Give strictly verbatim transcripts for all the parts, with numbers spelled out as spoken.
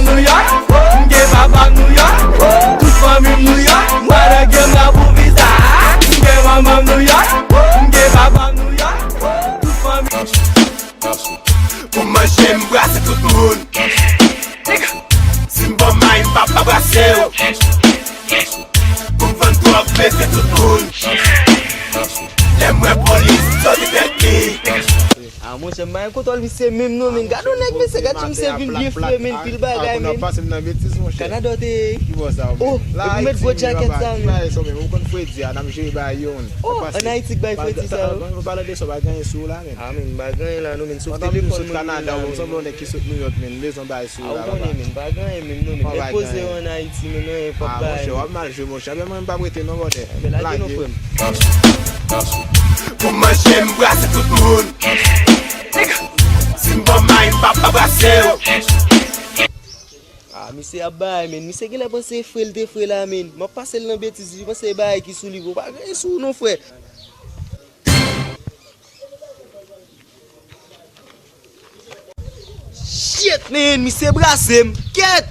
Nouyòk, m gen papa m Nouyòk, tout fanmi m Nouyòk, m pa nan game nan pou visa. M gen manman m Nouyòk, m gen papa m Nouyòk, tout fanmi m. Pou m manje, m brase tout moun. Si m bon may, m pa pa brase w. Pou m vann twòp, m mete tout moun. Lè m wè polis, m sòti tèt li. Ah, monchè, m pa gen kontwòl misye menm non, men gade yon nèg, mesye, gade misye vin byen fre, men pil bagay, men. Kanada w te ye? Oh, epi w met gwo djakèt sa, men. Oh, ann Ayiti k bay fredi sa yo. Ah, men, m pa gen anyen la non, men, sof telefòn mwen, men, la, men. Ki sot Nouyòk, men, m bezwen bagay sou la, papa. Ah, ou konnen, men, m pa gen anyen, men, non, men. Nèg poze yo ann Ayiti, men, non, anyen p ap bay, men. Ah, monchè, w ap mal jwe, monchè. Men, mwen, m p ap rete non, brother. Men, lage non, frè m. Pou m manje, m brase tout moun. Si m bon may, m pa pa brase w. Ah, misye ap bay, men. Misye genlè panse e fre l te fre la, men. M ap pase l nan betiz, li panse e bagay ki sou li, bro. Pa gen anyen sou ou non, frè. Shit, man, misye brase m. Kèt!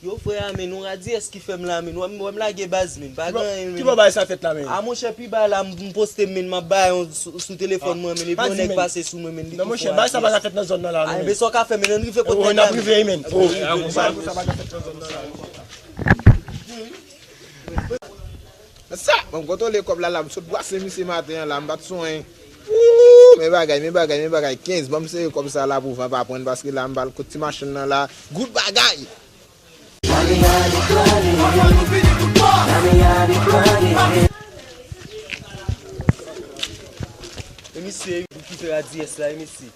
Yo, frè a, men, yon radyès ki fè m la, men. Wè m, wè m lage baz, men. Pa gen anyen, men. Ki bò bagay sa fèt la, men? A, monchè, pi ba la, m, m poste, men, m ap bay yon sou, sou telefòn mwen, men. Epi yon nèg pase sou mwen, men, li tou fò. Non, monchè, bagay sa pa ka fèt nan zòn nan la, non, men. A, men sa w ka fè, men, ann rive kote nèg la, men. Bagay sa pa ka fèt nan zòn nan la, non. Sa, bon, m kontwole kòb la, la, m sot brase misye maten an la, m pa t sonyen. Ooh, men bagay, men bagay, men bagay, kenz, ban m sere kòb sa la pou van pa pran, paske la, m ba l kout ti machin nan la, goud bagay. E misye, ki fè radyès la, e misye.